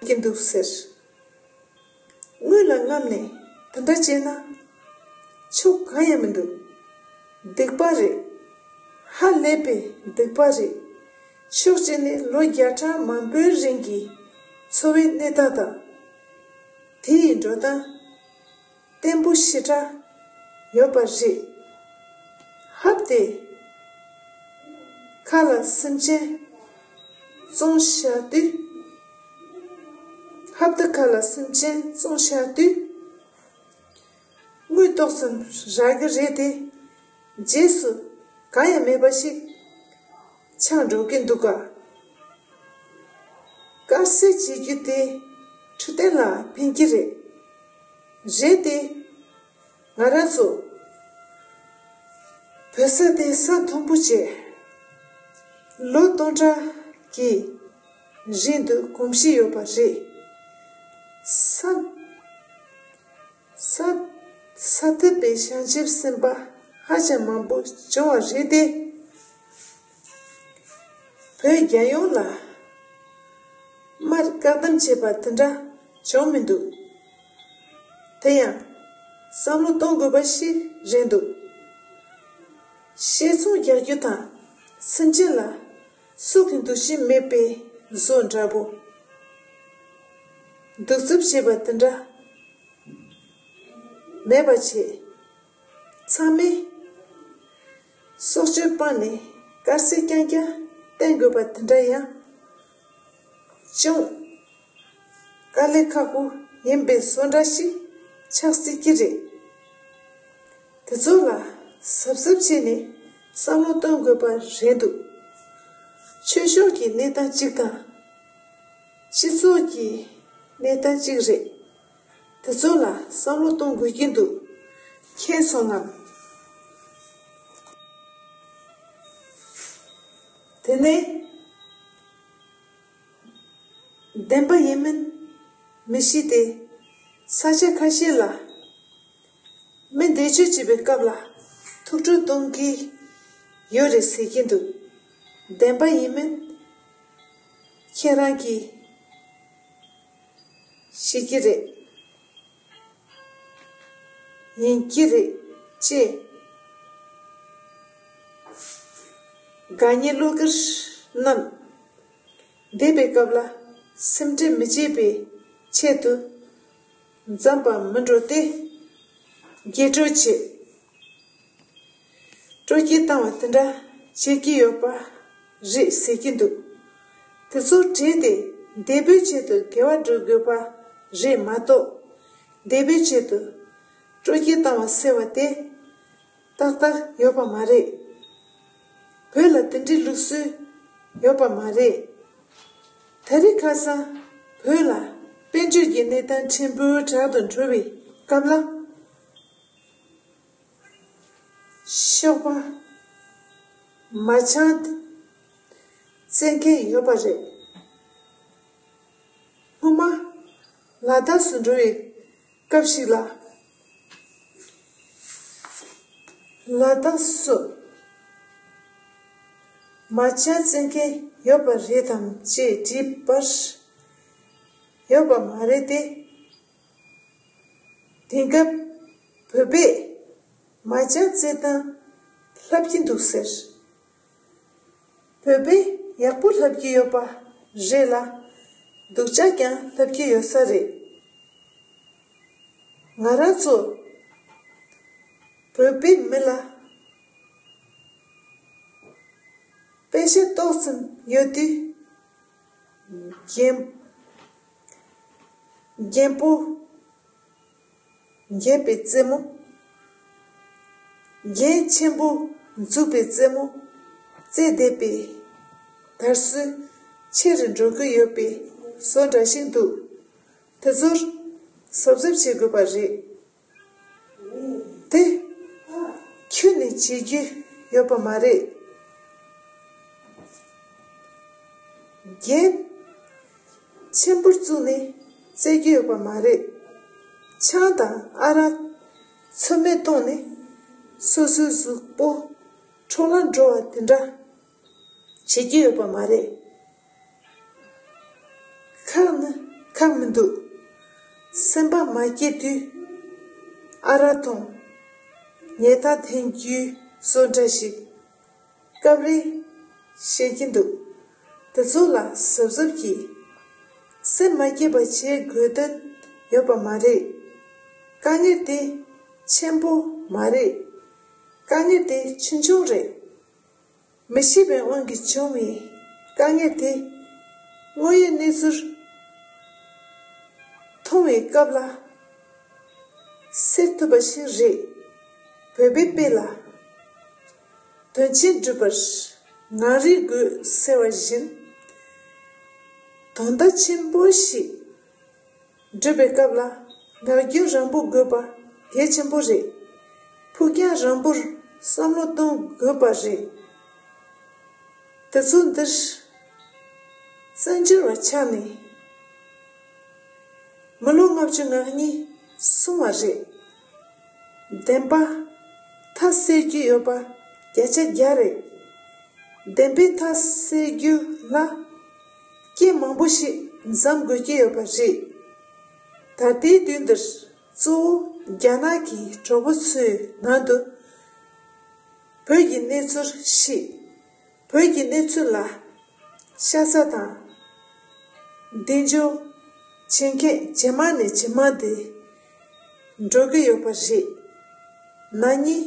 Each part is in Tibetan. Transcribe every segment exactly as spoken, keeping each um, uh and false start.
གྱི་འདུག་ཟེར། དངུལ་ལ་རྔམ་ནས་དེ་འདྲ་བྱས་ན་ཕྱོགས་གང་ཡང་མི་འདུག་སྡིག་པ་རེད། ཧ་ལས་པའི་སྡིག་པ་རེད། ཕྱོགས་གཅིག་ནས་ལོ་བརྒྱ་ཕྲག་མང་པོའི་རིང་གི་འཚོ་བའི་གནས་སྟངས་དང་། དེ་ཡི་འགྲོ་སྟངས་བརྟན་པོ་ཞེ་དྲག་ཡོད་པ་རེད། ཧབ་སྟེ་ཁ་ལ་སེམས་ཅན་བཙོང་བཞག་དུས། ཧབ་སྟེ་ཁ་ལ་སེམས་ཅན་བཙོང་བཞག་དུས། དངུལ་ཏོག་ཙམ་རག་གི་རེད་དེ། རྗེས་སུ་གང་ཡང་མེད་པ་ཞིག་ཆགས་འགྲོ་གི་འདུག་ག་དཀའ་སེལ་བྱེད་རྒྱུ་དེ་འཕྲོད་བསྟེན་ལ་ཕན་གྱི་རེད། རེད་དེ། ང་རང་ཚོ་བོད་ས་དེ་ས་མཐོན་པོ་བྱས། ལོ་སྟོང་ཕྲག་གི་རིང་དུ་གོམས་གཤིས་ཡོད་པ་རེད། ས་ས་ས་ཐིབས་པའི་བྱང་ཆུབ་སེམས་དཔའ་ཧ་ཅང་མང་པོ་བྱུང་བ་རེད་དེ། བོད་རྒྱལ་ཡོངས་ལ་མར་བཀག་སྡོམ་བྱས་པ་དེ་འདྲ་བྱུང་མི་འདུག་དེ་ཡང་བསམ་བློ་གཏོང་དགོས་པ་ཞིག་རེད་འདུག་བཤས་ཚོང་རྒྱག་རྒྱུ་དང་སེམས་ཅན་ལ་སྲོག་གི་འདུ་ཤེས་མེད་པའི་བཟོ་འདྲ་པོ། གདུག་རྩུབ་བྱེད་པ་དེ་འདྲ་མེད་པ་བྱས། ཚང་མས་སྲོག་གཅོད་སྤངས་ནས་དཀའ་སེལ་རྐྱང་རྐྱང་བསྟེན་དགོས་པ་དེ་འདྲ་ཡང་ཅུང་དཀའ་ལས་ཁག་པོ་ཡིན་པའི་བཟོ་འདྲ་ཞིག་ཆགས་སྲིད་ཀྱི་རེད། དེ་ཚོ་ལ་གཟབ་གཟབ་བྱས་ནས་བསམ་བློ་གཏོང་དགོས་པ་རེད་འདུག་ཆོས་ཕྱོགས་ཀྱི་གནས་སྟངས་གཅིག་དང་། སྤྱི་ཚོགས་ཀྱི་གནས་སྟངས་གཅིག་རེད། དེ་ཚོ་ལ་བསམ་བློ་གཏོང་དགོས་ཀྱི་འདུག་མཁྱེན་སོང་ངམ། དེ་ནས་བདེན་པ་ཡིན་མིན་མི་ཤེས་ཏེ། ས་ཆ་ཁ་ཤས་ལ་མི་འདས་མཆོད་བྱེད་པའི་སྐབས་ལ་ཐུགས་སྤྲོ་གཏོང་གི་ཡོད་རེད་ཟེར་གྱི་འདུག་བདེན་པ་ཡིན་མིན་ཁྱེད་རང་གིས་ཤེས་ཀྱི་རེད། ཡིན་གྱི་རེད་ཅེས། དགའ་ཉེ་བློ་དཀར་རྣམས་འདས་པའི་སྐབས་ལ་སེམས་ཁྲལ་མི་བྱེད་པའི་ཆེད་དུ་འཛོམས་པ་མི་འགྲོ་སྟེ། རྒྱས་སྤྲོས་བྱེད། སྤྲོ་སྐྱིད་བཏང་བ་དེ་འདྲ་བྱེད་ཀྱི་ཡོད་པ་རེད་ཟེར་གྱི་འདུག་དེ་ཚོ་བྲིས་ཏེ་འདས་པོའི་ཆེད་དུ་དགེ་བ་སྒྲུབ་དགོས་པ་རེད་མ་གཏོགས། འདས་པོའི་ཆེད་དུ་སྤྲོ་སྐྱིད་བཏང་བ་ཟེར་བ་དེ་ཏག་ཏག་ཡོད་པ་མ་རེད། བོད་ལ་དེ་འདྲའི་ལུགས་སྲོལ་ཡོད་པ་མ་རེད། དེ་རིང་ཁ་སང་བོད་ལ་དཔལ་འབྱོར་གྱི་གནས་སྟངས་ཕྲན་བུ་དྲག་ཏུ་འགྲོ་བའི་སྐབས་ལ། ཤོག་པ་མ་ཆང་བཙལ་མཁན་ཡོད་པ་རེད། སྔོན་མ་ལ་དྭགས་སུ་འགྲོ་བའི་སྐབས་ཤིག་ལ། ལ་དྭགས་སུ་མ་ཆང་བཙལ་མཁན་ཡོད་པ་རེད་དམ་ཅེས་དྲིས་པར། ཡོད་པ་མ་རེད་དེ། དེང་སྐབས་བོད་པས་མ་ཆང་བཙལ་སྟངས་ལྷབ་ཀྱི་འདུག་ཟེར། བོད་པས་ཡག་པོ་ལྷབ་ཀྱི་ཡོད་པ་རེད་ལ། སྡུག་ཅག་ཀྱང་ལྷབ་ཀྱི་ཡོད་ས་རེད། ང་རང་ཚོ་བོད་པའི་མི་ལ་པེ་ཤ་ཏོག་ཙམ་ཡོད་དུས། རྒན་རྒན་པོ་རྒས་པའི་རྩེད་མོ། རྒན་ཆེན་པོ་འཛུགས་པའི་རྩེད་མོ་རྩེ་བསྡད་པའི་དར་སྲོལ་ཆེ་རུ་འགྲོ་གི་ཡོད་པའི་བཟོ་འདྲ་ཞིག་འདུག་དེ་ཚོར་གཟབ་གཟབ་བྱེད་དགོས་པ་རེད། དེ་ཁྱོན་ནས་བྱེད་རྒྱུ་ཡོད་པ་མ་རེད། རྒྱན་ཆེན་པོར་བཙུགས་ནས་རྩེ་རྒྱུ་ཡོད་པ་མ་རེད། ཆང་དང་ཨ་རག་ཚོད་མེད་གཏོང་ནས་སོ་སོའི་གཟུགས་པོ་འཕྲོ་བརླག་འགྲོ་བ་དེ་འདྲ་བྱེད་རྒྱུ་ཡོད་པ་མ་རེད། ཁག་ནི་ ཁག་མི་འདུག་སེམས་པ་མ་སྐྱིད་དུས་ཨ་རག་འཐུང་། ཉལ་ཐ་འཐེན་རྒྱུའི་བཟོ་འདྲ་ཞིག་སྐབས་རེ་བཤད་ཀྱི་འདུག་དེ་ཚོ་ལ་གཟབ་གཟབ་གྱིས། སེམས་མ་སྐྱིད་པ་བྱེད་དགོས་དོན་ཡོད་པ་མ་རེད། དཀའ་ངལ་དེ་ཆེན་པོ་མ་རེད། དཀའ་ངལ་དེ་ཆུང་ཆུང་རེད། མི་ཤེས་པའི་དབང་གིས་བྱུང་བའི་དཀའ་ངལ་དེ་དངོས་ཡོད་གནས་ཚུལ་མཐོང་བའི་སྐབས་ལ་སེལ་ཐུབ་པ་ཞིག་རེད། བོད་པའི་དཔེ་ལ། དོན་ཆེན་སྒྲུབ་པར་ངང་རིག་དགོས་ཟེར་བ་བཞིན། དོན་དག་ཆེན་པོ་ཞིག་སྒྲུབ་པའི་སྐབས་ལ་ངག་རྒྱུན་རིང་པོ་དགོས་པ་གལ་ཆེན་པོ་རེད། ཕུགས་རྒྱང་རིང་པོར་བསམ་བློ་གཏོང་དགོས་པ་རེད། དེ་ཚོ་འདིར་བཙན་བྱོལ་བ་ཆགས་ནས། མི་ལོ་ལྔ་བཅུ་ང་གཉིས་སོང་བ་རེད། བདེན་པ་མཐའ་གསལ་རྒྱུ་ཡོད་པ་བརྒྱ་ཆ་བརྒྱ་རེད། བདེན་པའི་མཐའ་གསལ་རྒྱུ་ལ་རྐྱེན་མང་པོ་ཞིག་འཛོམས་དགོས་ཀྱི་ཡོད་པ་རེད། ད་ལྟའི་དུས་འདིར་གཙོ་བོ་རྒྱ་ནག་གི་གྲོགས་པོ་ཚོའི་ནང་དུ་བོད་ཀྱི་གནས་ཚུལ་ཤེས། བོད་ཀྱི་གནས་ཚུལ་ལ་ཤ་ཚ་དང་གདེང་འཇོག་བྱེད་མཁན་ཇེ་མང་ནས་ཇེ་མང་དུ་འགྲོ་གི་ཡོད་པ་རེད། ན་ནིང་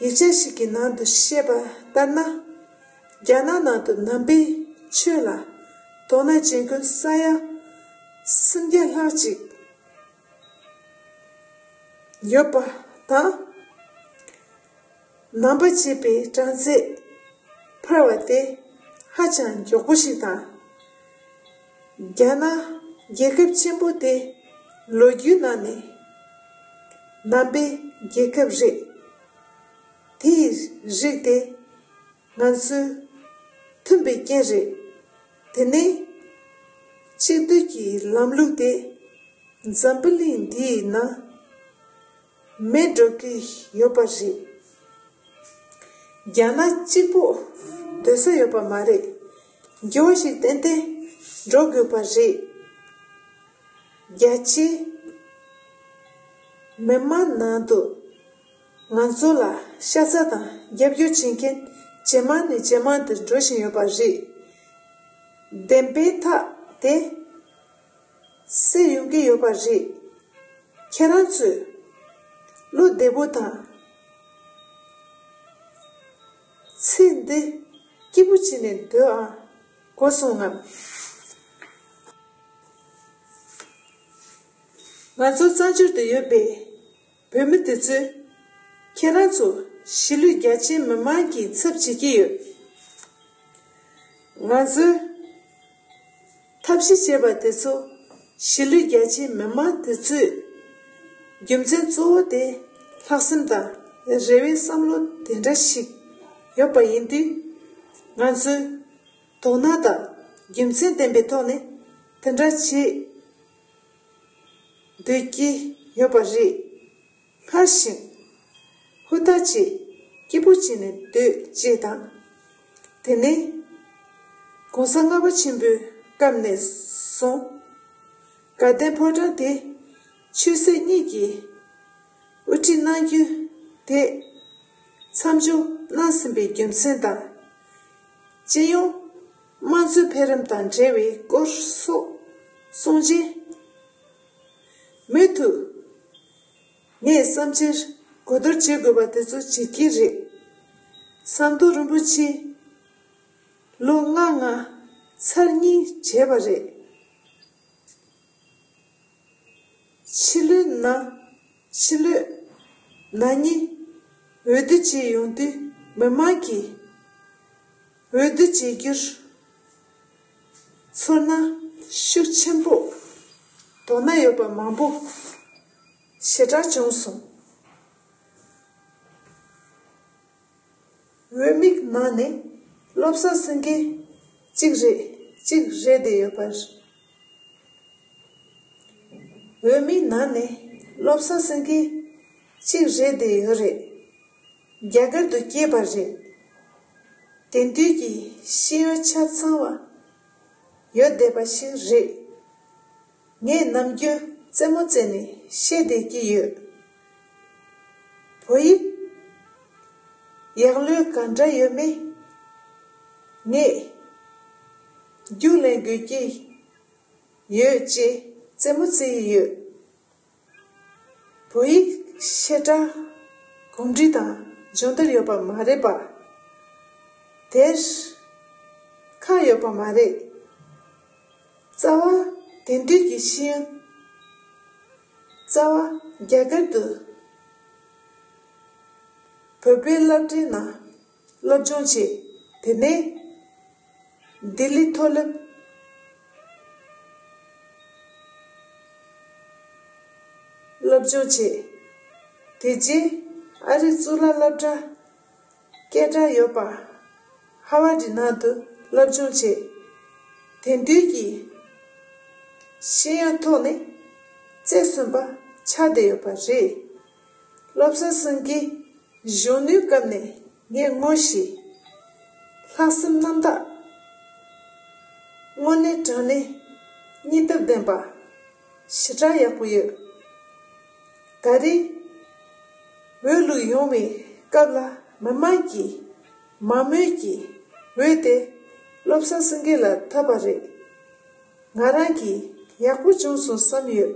ཡིག་ཆ་ཞིག་གི་ནང་དུ་བཤད་པ་ལྟར་ན། རྒྱ་ནག་ནང་དུ་ནང་པའི་ཆོས་ལ་དོ་སྣང་བྱེད་མཁན་ས་ཡ་སུམ་བརྒྱ་ལྷག་ཅིག་ཡོད་པ་དང་། ནང་པ་བྱེད་པའི་གྲངས་ཚད་འཕར་བ་དེ་ཧ་ཅང་མགྱོགས་པོ་ཞིག་དང་། རྒྱ་ནག་རྒྱལ་ཁབ་ཆེན་པོ་དེ་ལོ་རྒྱུས་ནང་ནས་ནང་པའི་རྒྱལ་ཁབ་རེད། དེའི་རིགས་དེ་ང་ཚོའི་མཐུན་པའི་རྐྱེན་རེད། དེ་ནས་གཅིག་སྡུད་ཀྱི་ལམ་ལུགས་དེ་འཛམ་བུ་གླིང་འདིའི་ནང་མེད་འགྲོ་གི་ཡོད་པ་རེད། རྒྱ་ནག་གཅིག་པོ་སྡོད་ས་ཡོད་པ་མ་རེད། འགྱུར་བ་ཞིག་ཏན་ཏན་འགྲོ་དགོས་པ་རེད། རྒྱ་ཆེའི་མི་མང་ནང་དུ་ང་ཚོ་ལ་ཤ་ཚ་དང་རྒྱབ་སྐྱོར་བྱེད་མཁན་ཇེ་མང་ནས་ཇེ་མང་དུ་འགྲོ་བཞིན་ཡོད་པ་རེད། བདེན་པའི་མཐའ་དེ་གསལ་ཡོང་གི་ཡོད་པ་རེད། ཁྱེད་རང་ཚོས་བློ་བདེ་པོ་དང་། ཚེ་འདི་སྐྱིད་པོ་བྱས་ནས་སྡོད་ཨ། གོ་སོང་ངམ། ང་ཚོ་གཙང་ཆུར་དུ་ཡོད་པའི་བོད་མི་དེ་ཚོས་ཁྱེད་རང་ཚོ་གཞིས་ལུས་རྒྱ་ཆེའི་མི་མང་གི་ཚབ་བྱེད་ཀྱི་ཡོད། ང་ཚོས་ཐབས་ཤེས་བྱས་པ་དེ་ཚོ་གཞིས་ལུས་རྒྱ་ཆེའི་མི་མང་དེ་ཚོས་རྒྱུ་མཚན་གཙོ་བོ་དེ་ལྷག་བསམ་དང་རེ་བའི་བསམ་བློ་དེ་འདྲ་ཞིག་ཡོད་པ་ཡིན་དུས། ང་ཚོས་དོ་སྣང་དང་རྒྱུ་མཚན་ལྡན་པའི་ཐོག་ནས་དེ་འདྲ་བྱེད་སྡོད་ཀྱི་ཡོད་པ་རེད། སྔར་བཞིན་ཧུར་ཐག་བྱས་སྐྱིད་པོ་བྱས་ནས་སྡོད་ཅེས་དང་། དེ་ནས་༸གོང་ས་ལྔ་པ་ཆེན་པོའི་སྐབས་ནས་བཟུང་དགའ་ལྡན་ཕོ་བྲང་དེ་ཆོས་སྲིད་གཉིས་ཀྱི་དབུ་ཁྲིད་གནང་རྒྱུ་དེ་མཚམས་འཇོག་གནང་ཟིན་པའི་རྒྱུ་མཚན་དང་། སྤྱི་ཡོངས་དམངས་གཙོའི་འཕེལ་རིམ་དང་འབྲེལ་བའི་སྐོར་སོགས་གསུང་རྗེས། མུ་མཐུད་ངས་བསམ་འཆར་གོ་བསྡུར་བྱེད་དགོས་པ་དེ་ཚོ་བྱེད་ཀྱི་རེད། ཟམ་གདོང་རིན་པོ་ཆེ་ལོ་ལྔ་ལྔ་ཚར་གཉིས་བྱས་པ་རེད། ཕྱི་ལོའི་ནང་ཕྱི་ལོའི་ནང་ཉིད་འོས་བསྡུ་བྱེད་ཡོང་དུས་མི་མང་གིས་འོས་བསྡུ་བྱེད་རྒྱུར་ཚོར་སྣང་ཤུགས་ཆེན་པོ། དོ་སྣང་ཡོད་པ་མང་པོ་ཞེ་དྲག་བྱུང་སོང་། འོས་མིའི་ནང་ནས་བློ་བཟང་སེང་གེ་གཅིག་རེད་གཅིག་རེད་བསྡད་ཡོད་པ་རེད། འོས་མིའི་ནང་ནས་བློ་བཟང་སེང་གེ་གཅིག་རེད་བསྡད་ཡོད་རེད། རྒྱ་གར་དུ་སྐྱེས་པ་རེད། དེང་དུས་ཀྱི་ཤེས་ཡོན་ཆ་ཚང་བ་ཡོད་བསྡད་པ་ཞིག་རེད། ངས་ནམ་རྒྱུན་རྩེད་མོ་རྩེ་ནས་བཤད་བསྡད་ཀྱི་ཡོད། བོད་ཡིག་ཡག་ལོས་ག་འདྲ་ཡོད་མེད་ངས་རྒྱུགས་ལེན་དགོས་ཀྱི་ཡོད་ཅེས་རྩེད་མོ་རྩེ་ཡི་ཡོད། བོད་ཡིག་བཤད་གྲྭ་གོམས་འདྲིས་དང་སྦྱོང་བརྡར་ཡོད་པ་མ་རེད་པ། དེར་ཁག་ཡོད་པ་མ་རེད། རྩ་བ་དེང་དུས་ཀྱི་ཤེས་ཡོན་རྩ་བ་རྒྱ་གར་དུ་བོད་པའི་སློབ་གྲྭའི་ནང་སློབ་སྦྱོང་བྱས། དེ་ནས་ལྡི་ལི་མཐོ་སློབ་སློབ་སྦྱོང་བྱས། དེ་རྗེས་ཨ་རིའི་གཙུག་ལག་སློབ་གྲྭ་སྐད་གྲགས་ཡོད་པ་ཧ་ཝར་ཌི་ནང་དུ་སློབ་སྦྱོང་བྱས། དེང་དུས་ཀྱི་ཤེས་ཡོན་ཐོག་ནས་རྩེ་གསུམ་པ་ཆགས་བསྡད་ཡོད་པ་རེད། བློ་བཟང་སེང་གེ་གཞོན་ནུའི་སྐབས་ནས་ངས་དངོས་གཞི་ལྷག་བསམ་རྣམ་དག་དངོས་གནས་དྲང་གནས་སྙིང་སྟོབས་ལྡན་པ་ཞེ་དྲག་ཡག་པོ་ཡོད། ད་རེས་འོས་བླུགས་ཡོང་བའི་སྐབས་ལ་མི་མང་གིས་མང་མོས་ཀྱིས་འོས་དེ་བློ་བཟང་སེང་གེ་ལ་ཐོབ་པ་རེད། ང་རང་གིས་ཡག་པོ་བྱུང་སོང་བསམ་ཡོད།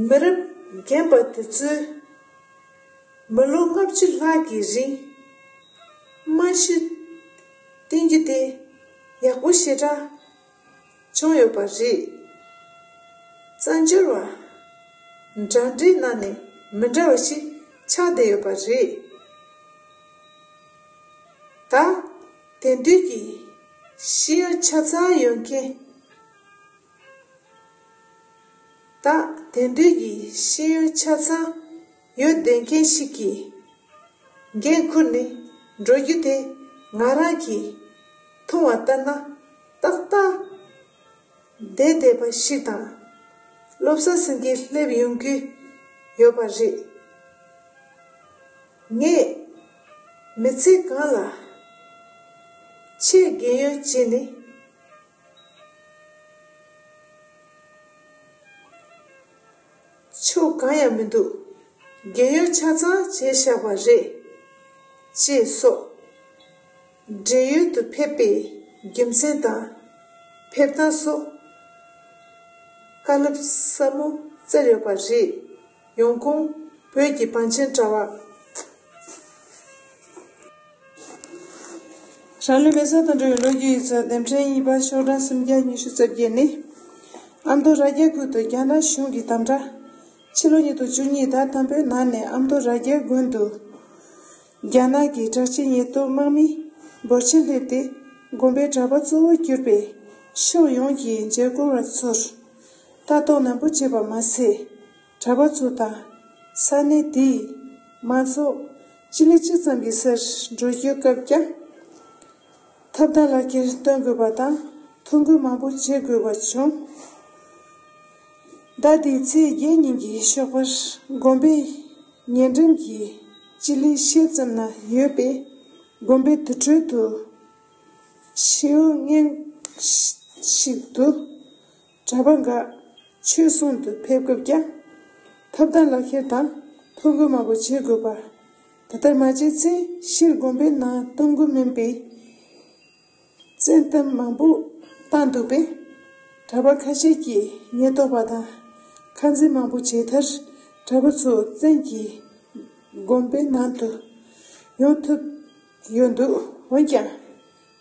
མི་རབས་རྒན་པ་དེ་ཚོས་མི་ལོ་ལྔ་བཅུ་ལྷག་གི་རིང་རྨང་གཞི་བཏིང་རྒྱུ་དེ་ཡག་པོ་ཞེ་དྲག་བྱུང་ཡོད་པ་རེད། བཙན་བྱོལ་བ་འདྲ་འདྲའི་ནང་ནས་མི་འདྲ་བ་ཞིག་ཆགས་བསྡད་ཡོད་པ་རེད། ད་དེང་དུས་ཀྱི་ཤེས་ཡོན་ཆ་ཚང་ཡོད་མཁན། ད་དེང་དུས་ཀྱི་ཤེས་ཡོན་ཆ་ཚང་ཡོད་བསྡད་མཁན་ཞིག་གི་འགན་འཁུར་ནས་འགྲོ་རྒྱུ་དེ་ང་རང་གིས་མཐོང་བ་ལྟར་ན་ཏག་ཏག་བསྡད་བསྡད་པ་ཞིག་དང་། བློ་བཟང་སེང་གེ་སླེབས་ཡོང་གི་ཡོད་པ་རེད། ངས་མི་ཚེ་གང་ལ་ཆེས་རྒན་ཡོལ་བྱས་ནས་ཕྱོགས་གང་ཡང་མི་འདུག་རྒན་ཡོལ་ཆ་ཚང་བྱས་བཞག་པ་རེད། ཅེས་སོགས་བགྲེས་ཡོལ་དུ་ཕེབས་པའི་རྒྱུ་མཚན་དང་ཕེབས་སྟངས་སོགས་བཀའ་སློབ་ཟབ་མོ་བསྩལ་ཡོད་པ་རེད། ཡོང་ཁུངས་བོད་ཀྱི་བང་ཆེན་དྲ་བ། རང་ལུས་མེ་སྲེག་དང་འབྲེལ་བའི་ལོ་རྒྱུས་ཡིག་ཚགས་དེབ་ཕྲེང་གཉིས་པ་ཤོག་གྲངས་སུམ་བརྒྱ་ཉི་ཤུ་རྩ་བརྒྱད་ནི། ཨ་མདོ་རྭ་རྒྱ་ཁུལ་དུ་རྒྱ་ནག་གཞུང་གི་དམ་དྲག་ཕྱི་ལོ་ཉིས་སྟོང་བཅུ་གཉིས་ཟླ་དང་པོའི་ནང་ནས་ཨ་མདོ་རྭ་རྒྱ་དགོན་དུ་རྒྱ་ནག་གི་དྲག་ཆས་ཉེན་རྟོག་དམག་མི་འབོར་ཆེན་སླེབས་ཏེ། དགོན་པའི་གྲྭ་པ་གཙོ་བོར་གྱུར་པའི་ཕྱོགས་ཡོངས་ཀྱི་མཇལ་སྐོར་བ་ཚོར་ལྟ་རྟོག་ནན་པོ་བྱས་པ་མ་ཟད། གྲྭ་པ་ཚོ་དང་ས་གནས་དེའི་མང་ཚོགས་སྤྱི་ལེ་གཅིག་ཙམ་གྱི་སར་འགྲོ་སྐྱོད་སྐབས་ཀྱང་ཐབས་དང་ལག་ཁྱེར་སྟོན་དགོས་པ་དང་ཐོ་འགོད་མང་པོ་བྱེད་དགོས་པ་བྱུང་། ཟླ་འདིའི་ཚེས་བརྒྱད་ཉིན་གྱི་ཞོགས་པར་དགོན་པའི་ཉེ་འགྲམ་གྱི་སྤྱི་ལེ་ཤེལ་ཙམ་ན་ཡོད་པའི་དགོན་པའི་དུར་ཁྲོད་དུ་ཕྱི་དབུགས་སྔོན་ཞིག་ཏུ་གྲྭ་པ་འགའ་ཆོས་གསུང་དུ་ཕེབས་སྐབས་ཀྱང་ཐབས་དང་ལག་ཁྱེར་དང་ཐོ་འགོད་མང་པོ་བྱེད་དགོས་པ། དེ་ལྟར་མ་བྱས་ཚེ་ཕྱིར་དགོན་པའི་ནང་གཏོང་དགོས་མིན་པའི་བཙན་གཏམ་མང་པོ་བཏང་འདུག་པས། གྲྭ་པ་ཁ་ཤས་ཀྱིས་ཉེན་རྟོག་པ་དང་ཁ་འཛིང་མང་པོ་བྱས་མཐར་གྲྭ་པ་ཚོ་བཙན་གྱིས་དགོན་པའི་ནང་དུ་ཡོང་ཐུབ་ཡོད་འདུག་འོན་ཀྱང་།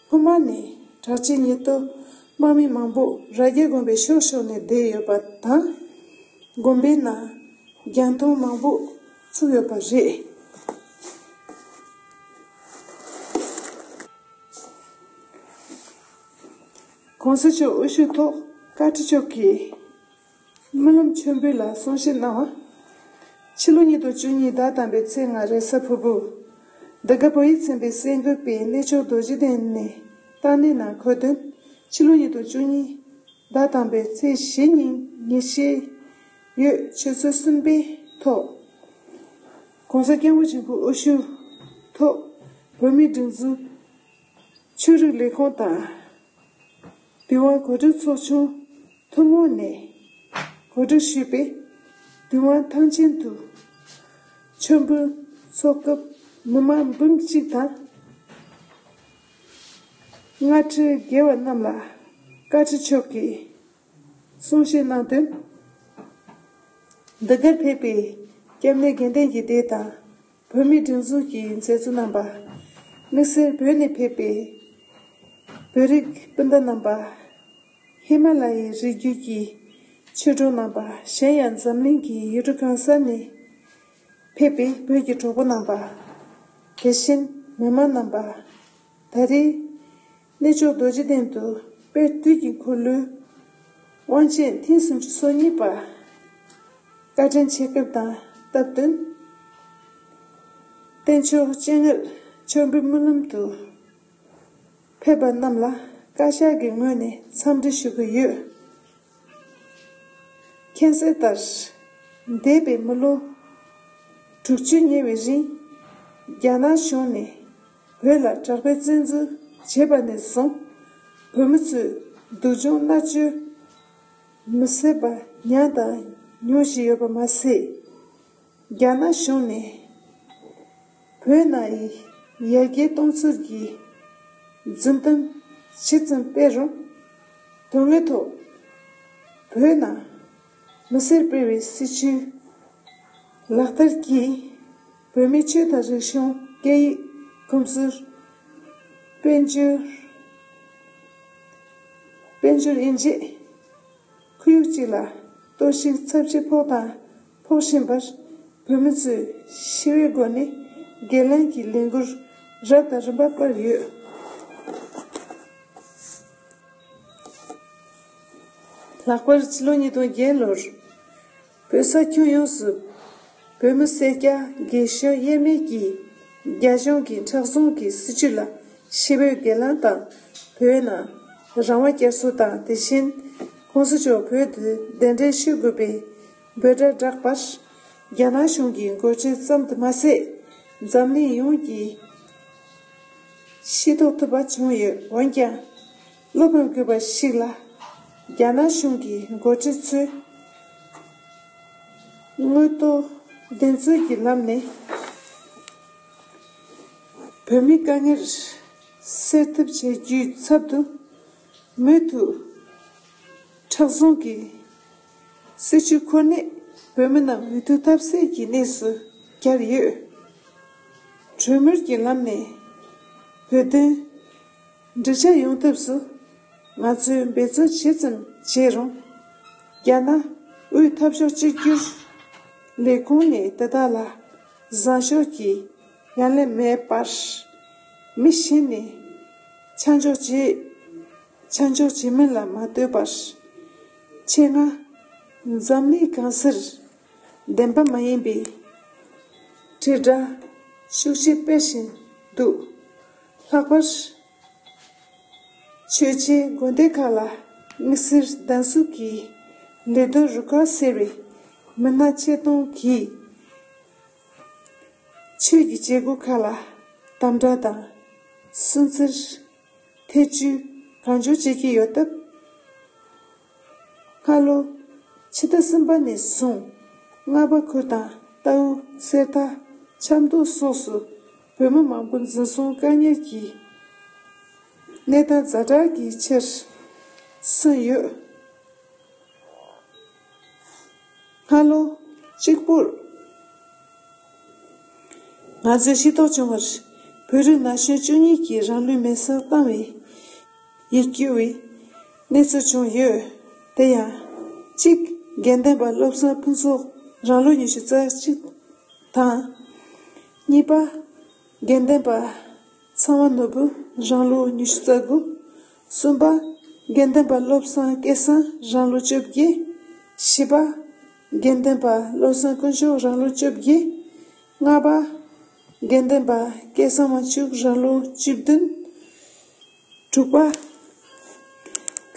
སྔོན་མ་ནས་དྲག་ཆས་ཉེན་རྟོག་དམག་མི་མང་པོ་རྭ་རྒྱ་དགོན་པའི་ཕྱོགས་ཕྱོགས་ནས་བསྡད་ཡོད་པ་དང་། དགོན་པའི་ནང་རྒྱང་མཐོང་མང་པོ་བཙུགས་ཡོད་པ་རེད། གོང་ས་མཆོག་དབུ་བཞུགས་ཐོག་བཀའ་ཁྲི་མཆོག་གིས་སྨོན་ལམ་མཆོད་འབུལ་ལ་གསུང་བཤད་གནང་བ། ཕྱི་ལོ་ཉིས་སྟོང་བཅུ་གཉིས་ཟླ་དང་པོའི་ཚེས་ལྔ་རེས་གཟའ་ཕུར་བུ། འདི་ག་བོད་ཡིག་ཚན་པའི་གསར་འགོད་པས་གནས་མཆོག་རྡོ་རྗེ་གདན་ནས་བཏང་གནས་ནང་འཁོད་དོན། ཕྱི་ལོ་ཉིས་སྟོང་བཅུ་གཉིས་ཟླ་དང་པོའི་ཚེས་བཞི་ཉིན་ཉིན་ཤས་ཡོད་ཆུ་ཚོད་གསུམ་པའི་ཐོག ༸གོང་ས་སྐྱབས་མགོན་ཆེན་པོ་དབུ་བཞུགས་ཐོག་བོད་མིའི་སྒྲིག་འཛུགས་ཆོས་རིག་ལས་ཁུངས་དང་། འདུལ་བ་གོ་སྒྲིག་ཚོགས་ཆུང་ཐུན་མོང་ནས་གོ་སྒྲིག་ཞུས་པའི་འདུལ་བ་ཐང་ཆེན་དུ་མཆོད་འབུལ་ཚོགས་སྐབས་མི་མང་འབུམ་གཅིག་དང་། སྔ་ཕྲད་དགེ་བ་རྣམས་ལ་བཀའ་ཁྲི་མཆོག་གིས་གསུང་བཤད་གནང་དོན། འདི་གར་ཕེབས་པའི་སྐྱབས་གནས་དགེ་ལྡན་གྱི་སྡེ་དང་། བོད་མིའི་སྒྲིག་འཛུགས་ཀྱི་མཛད་གཙོ་རྣམ་པ། དམིགས་བསལ་བོད་ནས་ཕེབས་པའི་བོད་རིགས་སྤུན་ཟླ་རྣམ་པ། ཧི་མ་ལ་ཡའི་རི་རྒྱུད་ཀྱི་ཆོས་གྲོགས་རྣམ་པ། གཞན་ཡང་འཛམ་གླིང་གི་ཡུལ་གྲུ་གང་ས་ནས་ཕེབས་པའི་བོད་ཀྱི་གྲོགས་པོ་རྣམ་པ། དེ་བཞིན་མི་མང་རྣམ་པ། ད་རེས་གནས་མཆོག་རྡོ་རྗེ་གདན་དུ་དཔལ་དུས་ཀྱི་འཁོར་ལོའི་དབང་ཆེན་ཐེངས་སུམ་ཅུ་སོ་གཉིས་པ་བཀའ་དྲིན་ཆེ་སྐབས་དང་སྟབས་བསྟུན། རྟེན་མཆོག་སྤྱན་སྔར་མཆོད་འབུལ་སྨོན་ལམ་དུ་ཕེབས་པ་རྣམས་ལ་བཀའ་ཤག་གི་ངོས་ནས་འཚམས་འདྲི་ཞུ་གི་ཡོད། མཁྱེན་གསལ་ལྟར། འདས་པའི་མི་ལོ་དྲུག་ཅུ་ཉེ་བའི་རིང་། རྒྱ་ནག་གཞུང་ནས་བོད་ལ་དྲག་པོའི་བཙན་འཛུལ་བྱས་པ་ནས་བཟུང་། བོད་མི་ཚོས་སྡུག་སྦྱོང་མནར་གཅོད་མི་བཟད་པ་མྱངས་དང་མྱོང་བཞིན་ཡོད་པ་མ་ཟད། རྒྱ་ནག་གཞུང་ནས་བོད་ནང་ཡི་ཡར་རྒྱས་གཏོང་ཚུལ་གྱི་རྫུན་གཏམ་ཇི་ཙམ་སྤེལ་རུང་། དོན་དངོས་ཐོག་བོད་ནང་མི་སེར་སྤེལ་བའི་སྲིད་བྱུས་ལག་བསྟར་གྱིས། བོད་མིའི་ཆོས་དང་རིག་གཞུང་། སྐད་ཡིག། ཁམས་གསུམ། དཔལ་འབྱོར། དཔལ་འབྱོར་དབྱེ་འབྱེད། ཁོར་ཡུག་བཅས་ལ་གཏོར་བཤིག་ཚབས་ཆེ་ཕོག་དང་ཕོག་བཞིན་པར། བོད་མི་ཚོས་ཞི་བའི་སྒོ་ནས་སྒེར་ལངས་ཀྱི་ལས་འགུལ་རབ་དང་རིམ་པ་སྤེལ་ཡོད། ལྷག་པར་ཕྱི་ལོ་ཉིས་སྟོང་བརྒྱད་ལོར་བོད་ས་ཁྱོན་ཡོངས་སུ་བོད་མི་སེར་སྐྱ་རྒས་གཞོན་དབྱེར་མེད་ཀྱིས་རྒྱ་གཞུང་གི་མཁྲེགས་བཟུང་གི་སྲིད་བྱུས་ལ་ཞི་བའི་སྒེར་ལངས་དང་། བོད་ནང་རང་དབང་བསྐྱར་གསོ་དང་། དེ་བཞིན་གོང་ས་མཆོག་བོད་དུ་གདན་འདྲེན་ཞུ་དགོས་པའི་འབོད་སྒྲ་བསྒྲགས་པར། རྒྱ་ནག་གཞུང་གི་འགོ་ཁྲིད་ཙམ་དུ་མ་ཟད། འཛམ་གླིང་ཡོངས་ཀྱིས་ཤེས་རྟོགས་ཐུབ་པ་བྱུང་ཡོད། འོན་ཀྱང་། བློ་ཕམ་དགོས་པ་ཞིག་ལ། རྒྱ་ནག་གཞུང་གི་འགོ་ཁྲིད་ཚོས་དངོས་ཐོག་བདེན་འཚོལ་གྱི་ལམ་ནས་བོད་མིའི་དཀའ་ངལ་སེལ་ཐབས་བྱ་རྒྱུའི་ཚབ་ཏུ། མུ་མཐུད་མཁྲེགས་བཟུང་གི་སྲིད་བྱུས་ཁོ་ནས་བོད་མི་རྣམས་མི་ཐུབ་ཐབས་ཟད་ཀྱི་གནས་སུ་གྱར་ཡོད། གྲོས་མོལ་གྱི་ལམ་ནས་བོད་དོན་འགྲིག་ཆགས་ཡོང་ཐབས་སུ། ང་ཚོས་འབད་བརྩོན་ཇི་ཙམ་བྱས་རུང་། རྒྱ་ནག་དབུས་འཐབ་ཕྱོགས་གཅིག་གྱུར་ལས་ཁུངས་ནས་དེ་དག་ལ་བཟང་ཕྱོགས་ཀྱི་ཡ་ལན་མེད་པར། མི་གཞན་ནས་ཆ་འཇོག་བྱེད། ཆ་འཇོག་བྱེད་མིན་ལ་མ་ལྟོས་པར། ཆེད་མངགས་འཛམ་གླིང་གང་སར་བདེན་པ་མ་ཡིན་པའི་དྲིལ་བསྒྲགས་ཤུགས་ཆེ་སྤེལ་བཞིན་འདུག། ལྷག་པར། ཆོས་བྱེད་དགོན་སྡེ་ཁག་ལ་དམིགས་བསལ་བདེན་ཚུགས་ཀྱི་ལས་དོན་རུ་ཁག་ཟེར་བའི་མི་སྣ་ཆེད་གཏོང་གིས། ཆོས་ཀྱི་བྱེད་སྒོ་ཁག་ལ་དམ་དྲག་དང་སུན་གཙེར། ཐེ་བྱུས་གང་བྱུང་བྱེད་ཀྱི་ཡོད་སྟབས། སྔ་ལོ་ཕྱི་ཟླ་གསུམ་པ་ནས་བཟུང་། རྔ་པ་ཁུལ་དང་རྟའུ། གསེར་རྟ། ཆབ་མདོ་སོགས་སུ་བོད་མི་མང་པོ་འཛིན་བཟུང་བཀག་ཉར་གྱི་གནས་སྟངས་ཛ་དྲག་གི་ཆེར་སོན་ཡོད། སྔ་ལོ་གཅིག་པུར་ང་ཚོས་ཤེས་རྟོགས་བྱུང་བར། བོད་རིགས་ན་གཞོན་བཅུ་གཉིས་ཀྱིས་རང་ལུས་མེར་སྲེག་བཏང་བའི་ཡིད་སྐྱོ་བའི་གནས་ཚུལ་བྱུང་ཡོད། དེ་ཡང་། གཅིག་དགེ་ལྡན་པ་བློ་བཟང་ཕུན་ཚོགས་རང་ལོ་ཉི་ཤུ་རྩ་གཅིག་དང་། གཉིས་པ་དགེ་ལྡན་པ་ཚངས་པ་ནོར་བུ་རང་ལོ་ཉི་ཤུ་རྩ་དགུ། གསུམ་པ་དགེ་ལྡན་པ་བློ་བཟང་སྐལ་བཟང་རང་ལོ་བཅོ་བརྒྱད། བཞི་པ་དགེ་ལྡན་པ་བློ་བཟང་དཀོན་མཆོག་རང་ལོ་བཅོ་བརྒྱད། ལྔ་པ་དགེ་ལྡན་པ་སྐལ་བཟང་དབང་ཕྱུག་རང་ལོ་བཅུ་བདུན། དྲུག་པ་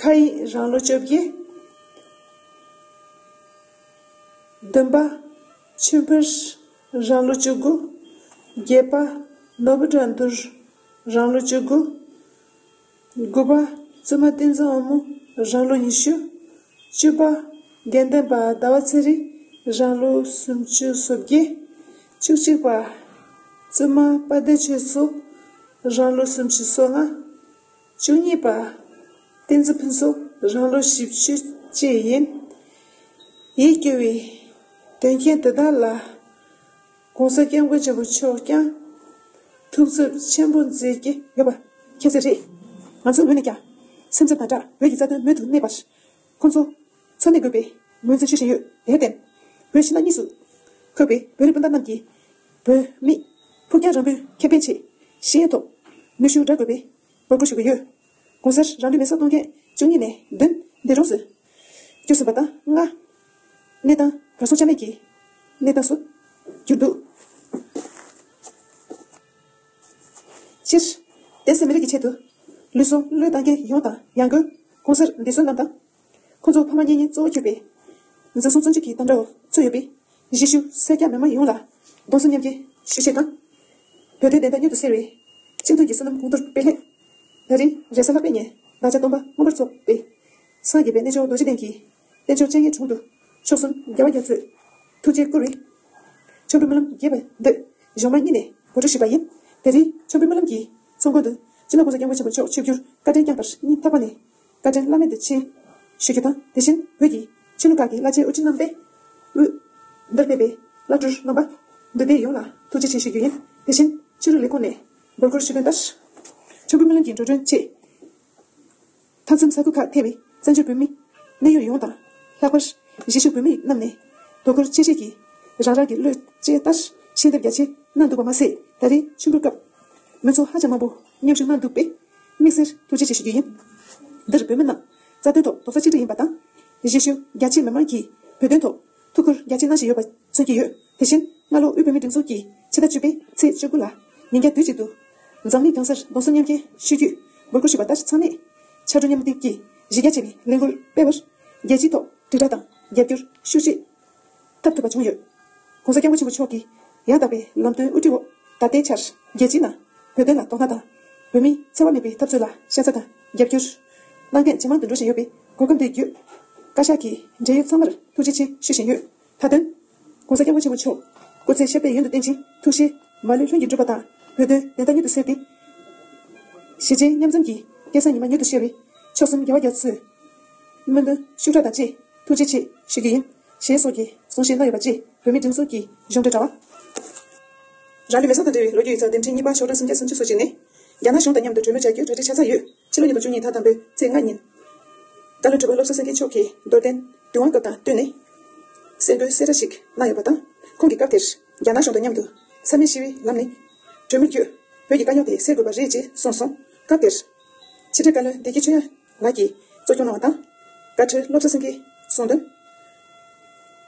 ཁ་ཡིག་རང་ལོ་བཅོ་བརྒྱད། བདུན་པ་ཆོས་འཕེལ་རང་ལོ་བཅུ་དགུ། བརྒྱད་པ་ནོར་བུ་དགྲ་འདུལ་རང་ལོ་བཅུ་དགུ། དགུ་པ་ བཙུན་མ་བསྟན་འཛིན་དབང་མོ་རང་ལོ་ཉི་ཤུ། བཅུ་པ་དགེ་ལྡན་པ་ཟླ་བ་ཚེ་རིང་རང་ལོ་སུམ་ཅུ་སོ་བརྒྱད། བཅུ་གཅིག་པ་བཙུན་མ་དཔལ་ལྡན་ཆོས་མཚོ་རང་ལོ་སུམ་ཅུ་སོ་ལྔ། བཅུ་གཉིས་པ་བསྟན་འཛིན་ཕུན་ཚོགས་རང་ལོ་བཞི་བཅུ་བཅས་ཡིན། ཡིད་སྐྱོ་བའི་དོན་རྐྱེན་དེ་དག་ལ་༸གོང་ས་༸སྐྱབས་མགོན་ཆེན་པོ་མཆོག་ཀྱང་ཐུགས་འཚབ་ཆེན་པོ་མཛད་ཀྱི་ཡོད་པ་ཁྱད་མཚར་རེད། ང་ཚོའི་ངོས་ནས་ཀྱང་སེམས་འཚབ་དང་སྦྲགས་བོད་ཀྱི་རྩ་དོན་མུ་མཐུད་གནས་པར་ཁོང་ཚོ་འཚོ་གནས་དགོས་པའི་ངོས་འཛིན་ཞུ་བཞིན་ཡོད། དེར་བརྟེན། བོད་ཕྱི་ནང་གཉིས་སུ་འཁོད་པའི་བོད་རིགས་སྤུན་ཟླ་རྣམས་ཀྱིས་བོད་མིའི་ཕུགས་རྒྱང་རིང་པོའི་ཁེ་ཕན་ཆེད་ཤེས་ཡོན་ཐོག་ནུས་ཤུགས་བསྒྲག་དགོས་པའི་འབོད་སྐུལ་ཞུ་གི་ཡོད། ༸གོང་ས་རང་ལུས་མེ་སྲེག་གཏོང་མཁན་བཅུ་གཉིས་ནས་བདུན་འདས་གྲོངས་སུ་གྱུར་ཟིན་པ་དང་ལྔ། གནས་སྟངས་གར་སོང་ཆ་མེད་ཀྱི་གནས་སྟངས་སུ་གྱུར་འདུག་སྤྱིར། བསྟན་སྲིད་མི་རིགས་ཀྱི་ཆེད་དུ་ལུས་སྲོག་བློས་བཏང་མཁན་ཡོངས་དང་ཡང་སྒོས་༸གོང་ས་འདས་གསོན་རྣམས་དང་། ཁོང་ཚོ་ཕ་མ་གཉིས་གཉིས་གཙོ་བོ་གྱུར་པའི་འཛིན་བཟུང་བཙོན་འཇུག་གི་དམ་དྲག་འོག་ཚུད་ཡོད་པའི་གཞིས་བཞུགས་སེར་སྐྱ་མི་མང་ཡོངས་ལ་གདུང་སེམས་མཉམ་སྐྱེད་ཞུ་ཆེད་དང་། བོད་དོན་བདེན་མཐའ་མྱུར་དུ་གསལ་བའི་སྤྱི་མཐུན་གྱི་བསོད་ནམས་གོང་མཐོར་སྤེལ་སླད། ད་རིང་རེས་གཟའ་ལྷག་པའི་ཉིན་ཟླ་བ་སྟོན་པ་མངོན་པར་རྫོགས་པའི་སངས་རྒྱས་པའི་གནས་མཆོག་རྡོ་རྗེ་གདན་གྱི་རྟེན་མཆོག་སྤྱན་སྔའི་དྲུང་དུ་མཆོག་གསུམ་རྒྱལ་བ་རྒྱ་མཚོས་ཐུགས་རྗེ་བསྐུལ་བའི་མཆོད་འབུལ་སྨོན་ལམ་རྒྱས་པའི་མདོས་གཞུང་མང་གཉིས་ནས་གོ་སྒྲིག་ཞུས་པ་ཡིན། དེ་རིང་མཆོད་འབུལ་སྨོན་ལམ་གྱི་ཚོགས་མགོན་དུ་སྤྱི་ནོར་༸གོང་ས་༸སྐྱབས་མགོན་ཆེན་པོ་མཆོག་ཆིབས་བསྒྱུར་བཀའ་དྲིན་བསྐྱངས་པར་སྙིང་ཐག་པ་ནས་བཀའ་དྲིན་བླ་མེད་དུ་ཆེ་ཞུ་རྒྱུ་དང་། དེ་བཞིན་བོད་ཀྱི་ཕྱི་ལུགས་ཁག་གི་བླ་ཆེན་དབུ་ཁྲིད་རྣམ་པས་དབུས་འདིར་ཕེབས་པའི་བླ་སྤྲུལ་རྣམ་པ་འདུས་སྡེ་ཡོངས་ལ་ཐུགས་རྗེ་ཆེ་ཞུ་རྒྱུ་ཡིན། དེ་བཞིན་ཕྱི་དྲིལ་ལས་ཁུངས་ནས་འབོད་སྐུལ་ཞུས་དོན་ལྟར། མཆོད་འབུལ་སྨོན་ལམ་གྱི་འགྲོ་གྲོན་ཆེད། མཐའ་མཚམས་ས་ཁུལ་ཁག་ཐེ་བའི་བཙན་བྱོལ་བོད་མི་གནད་ཡོད་ཡོངས་དང་། ལྷག་པར་གཞིས་བཞུགས་བོད་མི་རྣམས་ནས་དོ་ཁུར་ཆེ་བཞེས་ཀྱིས་རང་རང་གི་བློས་བཅད་ལྟར་ཞལ་འདེབས་རྒྱ་ཆེ་གནང་འདུག་པ་མ་ཟད། ད་རེས་མཆོད་འབུལ་སྐབས་མི་ཚོགས་ཧ་ཅང་མང་པོ་མཉམ་ཞུགས་གནང་འདུག་པས་དམིགས་བསལ་ཐུགས་རྗེ་ཆེ་ཞུ་རྒྱུ་ཡིན། འདིར་བོད་མི་རྣམས་རྩ་དོན་ཐོག་རྡོག་རྩ་གཅིག་སྒྲིལ་ཡིན་པ་དང་། གཞིས་བཞུགས་རྒྱ་ཆེ་མི་མང་གིས་བོད་དོན་ཐོག་ཐུགས་ཁུར་རྒྱ་ཆེ་གནང་བཞིན་ཡོད་པ་མཚོན་གྱི་ཡོད། དེ་བཞིན་སྔ་ལོ་དབུས་བོད་མིའི་སྒྲིག་འཛུགས་ཀྱིས་ཕྱི་ཟླ་བཅུ་པའི་ཚེས་བཅུ་དགུ་ལ་ཉིན་རྒྱབ་དུས་གཅིག་ཏུ་འཛམ་གླིང་གང་སར་གདུང་སེམས་མཉམ་སྐྱེད་ཞུ་རྒྱུའི་འབོད་སྐུལ་ཞུས་པ་ལྟར། ཚང་མས་ཕྱར་གྲུ་མཉམ་འདེགས་ཀྱིས་གཞི་རྒྱ་ཆེ་བའི་ལས་འགུལ་སྤེལ་བར་རྒྱལ་སྤྱིའི་ཐོག་དྲིལ་བསྒྲགས་དང་རྒྱབ་སྐྱོར་ཤུགས་ཆེ་ཐབས་ཐུབ་པ་བྱུང་ཡོད། ༸གོང་ས་༸སྐྱབས་མགོན་ཆེན་པོ་མཆོག་གིས་ཡང་དག་པའི་ལམ་སྟོན་དབུ་ཁྲིད་འོག་ད་ལྟའི་ཆར་རྒྱལ་སྤྱིའི་ནང་བོད་དོན་ལ་དོ་སྣང་དང་། བོད་མིའི་འཚེ་བ་མེད་པའི་འཐབ་རྩོད་ལ་ཤ་ཚ་དང་རྒྱབ་སྐྱོར་གནང་མཁན་ཇེ་མང་དུ་འགྲོ་བཞིན་ཡོད་པའི་གོ་སྐབས་འདི་བརྒྱུད། བཀའ་ཤག་གི་འབྲེལ་ཡོད་ཚང་མར་ཐུགས་རྗེ་ཆེ་ཞུ་བཞིན་ཡོད། མཐའ་དོན། ༸གོང་ས་༸སྐྱབས་མགོན་ཆེན་པོ་མཆོག་སྐུ་ཚེ་ཞབས་པད་ཡུན་དུ་བརྟན་ཅིང་། ཐུགས་བཞེད་མ་ལུས་ལྷུན་གྱིས་འགྲུབ་པ་དང་། བོད་དོན་བདེན་མཐའ་མྱུར་དུ་གསལ་ཏེ། གཞིས་བྱེས་མཉམ་འཛོམས་ཀྱི་སྐལ་བཟང་ཉི་མ་མྱུར་དུ་ཤར་བའི་མཆོག་གསུམ་རྒྱལ་བ་རྒྱ་མཚོའི་སྨོན་འདུན་ཤུགས་དྲག་དང་བཅས་ཐུགས་རྗེ་ཆེ་ཞུ་རྒྱུ་ཡིན། ཞེས་སོགས་ཀྱི་གསུང་བཤད་གནང་ཡོད་པ་བཅས་བོད་མིའི་སྒྲིག་འཛུགས་ཀྱི་གཞུང་འབྲེལ་དྲ་བ། རང་ལུས་མེ་སྲེག་དང་འབྲེལ་བའི་ལོ་རྒྱུས་ཡིག་ཚགས་དེབ་ཕྲེང་གཉིས་པ་ཤོག་གྲངས་སུམ་བརྒྱ་སུམ་ཅུ་སོ་གཅིག་ནས། རྒྱ་ནག་གཞུང་དང་མཉམ་དུ་གྲོས་མོལ་བྱ་རྒྱུའི་གྲ་སྒྲིག་ཆགས་ཚར་ཡོད། ཕྱི་ལོ་ཉིས་སྟོང་བཅུ་གཉིས་ཟླ་དང་པོའི་ཚེས་ལྔ་ཉིན། བཀའ་བློན་ཁྲི་པ་བློ་བཟང་སེང་གེ་མཆོག་གིས་རྡོར་གདན་དུས་དབང་སྐབས་དང་བསྟུན་ནས་གསལ་འགོད་གསལ་བསྒྲགས་ཤིག་གནང་ཡོད་པ་དང་། ཁོང་གིས་སྐབས་དེར་རྒྱ་ནག་གཞུང་དང་མཉམ་དུ་ས་མིག་ཞི་བའི་ལམ་ནས་གྲོས་མོལ་བརྒྱུད་བོད་ཀྱི་དཀའ་རྙོག་དེ་སེལ་དགོས་པ་རེད་ཅེས་གསུངས་སོང་། སྐབས་དེར་ཕྱི་དྲིལ་བཀའ་བློན་བདེ་སྐྱིད་ཆོས་དབྱངས་ལགས་ཀྱིས་གཙོ་སྐྱོང་གནང་བ་དང་། བཀའ་ཁྲི་བློ་བཟང་སེང་གེས་གསུངས་དོན།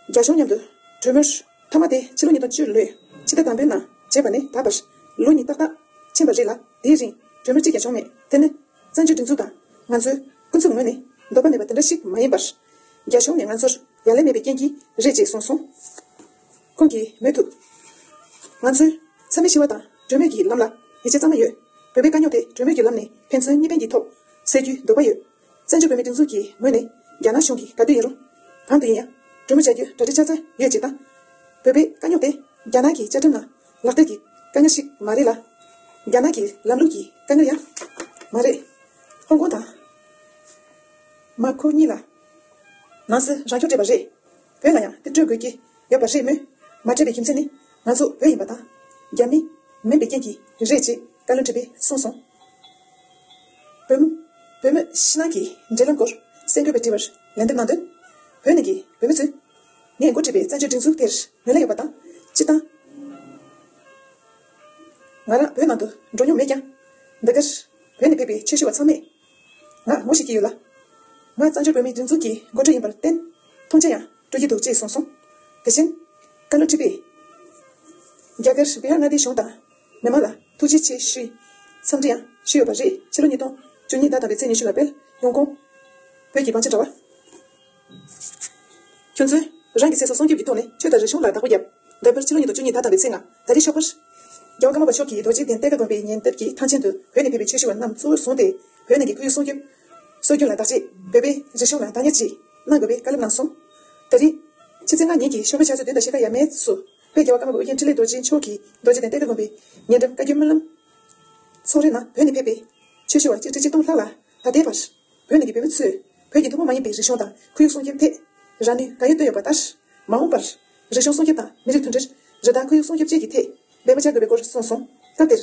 རྒྱ་གཞུང་མཉམ་དུ་གྲོས་མོལ་མཐའ་མ་དེ་ཕྱི་ལོ་ཉིས་སྟོང་བཅུ་ལོའི་ཕྱི་ཟླ་དང་པོའི་ནང་བྱས་པ་ནས་ད་བར་ལོ་གཉིས་ཏག་ཏག་ཕྱིན་པ་རེད་ལ། དེའི་རིང་གྲོས་མོལ་གཅིག་ཀྱང་བྱུང་མེད། དེ་ནི་བཙན་བྱོལ་སྒྲིག་འཛུགས་དང་ང་ཚོའི་སྐུ་ཚབ་ངོས་ནས་འདོད་པ་མེད་པ་དེ་འདྲ་ཞིག་མ་ཡིན་པར། རྒྱ་གཞུང་ནས་ང་ཚོར་ཡ་ལན་མེད་པའི་རྐྱེན་གྱིས་རེད་ཅེས་གསུངས་སོང་། ཁོང་གིས་མུ་མཐུད། ང་ཚོས་ས་མིག་ཞི་བ་དང་གྲོས་མོལ་གྱི་ལམ་ལ་ཡིད་ཆེས་གཙང་མ་ཡོད། བོད་པའི་དཀའ་རྙོག་དེ་གྲོས་མོལ་གྱི་ལམ་ནས་ཕན་ཚུན་གཉིས་ཕན་གྱི་ཐོག་སེལ་རྒྱུའི་འདོད་པ་ཡོད། བཙན་བྱོལ་བོད་མིའི་སྒྲིག་འཛུགས་ཀྱི་ངོས་ནས་རྒྱ་ནག་གཞུང་གིས་ག་དུས་ཡིན་རུང་། གང་དུ་ཡིན་ཡང་གྲོས་མོལ་བྱ་རྒྱུའི་གྲ་སྒྲིག་ཆགས་ཚར་ཡོད་ཅེས་དང་། བོད་པའི་དཀའ་རྙོག་དེ་རྒྱ་ནག་གི་བཅའ་ཁྲིམས་ནང་ལག་བསྟར་གྱི་དཀའ་ངལ་ཞིག་མ་རེད་ལ། རྒྱ་ནག་གི་ལམ་ལུགས་ཀྱི་དཀའ་ངལ་ཡང་མ་རེད། ཧོང་ཀོང་དང་མ་ཁོ་གཉིས་ལ་ནང་སྲིད་རང་སྐྱོང་སྤྲད་པ་རེད། བོད་ལ་ཡང་དེ་སྤྲོད་དགོས་ཀྱི་ཡོད་པ་རེད་མོད། མ་སྤྲད་པའི་རྒྱུ་མཚན་ནི་ང་ཚོ་བོད་ཡིན་པ་དང་རྒྱ་མི་མིན་པའི་རྐྱེན་གྱིས་རེད་ཅེས་བཀའ་བློན་ཁྲི་པས་གསུངས་སོང་། བོད་མི་བོད་མི་ཕྱི་ནང་གི་འབྲེལ་ལམ་སྐོར་གསལ་འགོད་པའི་དྲི་བར་ལན་འདེབས་གནང་དོན། བོད་ནང་གི་བོད་མི་ཚོས་ངས་འགོ་ཁྲིད་པའི་བཙན་བྱོལ་སྒྲིག་འཛུགས་དེར་ངོས་ལེན་ཡོད་པ་དང་། སྤྱིར་བཏང་ང་རང་བོད་ནང་དུ་འགྲོ་མྱོང་མེད་ཀྱང་། འདི་གར་བོད་ནས་ཕེབས་པའི་ཆོས་ཞུ་བ་ཚང་མས་ང་ངོ་ཤེས་ཀྱི་ཡོད་ལ། ང་བཙན་བྱོལ་བོད་མིའི་སྒྲིག་འཛུགས་ཀྱི་འགོ་ཁྲིད་ཡིན་པར་བརྟེན་མཐོང་ཆེན་ཡང་སྤྲོད་ཀྱི་འདུག་ཅེས་གསུངས་སོང་། དེ་བཞིན་བཀའ་བློན་ཁྲི་པས་རྒྱ་གར་བི་ཧར་མངའ་སྡེའི་གཞུང་དང་མི་མང་ལ་ཐུགས་རྗེ་ཆེ་ཞུའི་འཚམས་འདྲི་ཡང་ཞུས་ཡོད་པ་རེད། ཕྱི་ལོ་ཉིས་སྟོང་བཅུ་གཉིས་ཟླ་དང་པོའི་ཚེས་ཉི་ཤུ་ལ་སྤེལ་ཡོང་ཁུངས་བོད་ཀྱི་བང་ཆེན་དྲ་བ། ཁྱོད་ཚོས་རང་གི་ཚེ་སྲོག་སྲུང་སྐྱོབ་ཀྱི་ཐོག་ནས་ཆོས་དང་རིག་གཞུང་ལ་བདག་པོ་བརྒྱབ། འདས་པའི་ཕྱི་ལོ་ཉིས་སྟོང་བཅུ་གཉིས་ཟླ་དང་པོའི་ཚེས་ལྔ་ད་རེས་ཞོགས་པར། རྒྱལ་བ་ཀརྨ་པ་མཆོག་གིས་རྡོ་རྗེ་གདན་གཏེར་ཁ་དགོན་པའི་ཉེ་འདབས་ཀྱི་ཐང་ཆེན་དུ་བོད་ནས་ཕེབས་པའི་ཆོས་ཞུ་བ་རྣམས་གཙོ་བོར་བཟུང་སྟེ་བོད་ནང་གི་ཁོར་ཡུག་སྲུང་སྐྱོབ། སྲོལ་རྒྱུན་ལ་བདག་གཅེས། བོད་པའི་རིག་གཞུང་ལ་བདག་གཉེར་གྱིས་གནང་དགོས་པའི་བཀའ་སློབ་གནང་སོང་། ད་རེས་ཕྱི་ཚེས་ལྔ་ཉིན་གྱི་ཞོགས་པའི་ཆུ་ཚོད་བདུན་དང་ཕྱེད་ཀ་ཡས་མས་སུ་བོད་རྒྱལ་བ་ཀརྨ་པ་ཨོ་རྒྱན་འཕྲིན་ལས་རྡོ་རྗེ་མཆོག་གིས་རྡོ་རྗེ་གདན་བསྟན་འཛིན་དགོན་པའི་ཉེ་འགྲམ་བཀའ་བརྒྱུད་སྨོན་ལམ་ཚོགས་རའི་ནང་བོད་ནས་ཕེབས་པའི་ཆོས་ཞུ་བ་ཆིག་ཁྲི་ཆིག་སྟོང་ལྷག་ལ་ད་ལྟའི་བར་བོད་ནང་གི་བོད་མི་ཚོས་བོད་ཀྱི་ཐུན་མོང་མ་ཡིན་པའི་རིག་གཞུང་དང་ཁོར་ཡུག་སྲུང་སྐྱོབ་ཐད་རང་ནུས་གང་ཡོད་བཏོན་ཡོད་པ་ལྟར། མ་འོངས་པར་རིག་གཞུང་སྲུང་སྐྱོབ་དང་མི་རིགས་མཐུན་སྒྲིལ། རི་དྭགས་ཁོར་ཡུག་སྲུང་སྐྱོབ་བཅས་ཀྱི་ཐད་འབད་པ་བྱ་དགོས་པའི་སྐོར་གསུངས་སོང་། སྐབས་དེར་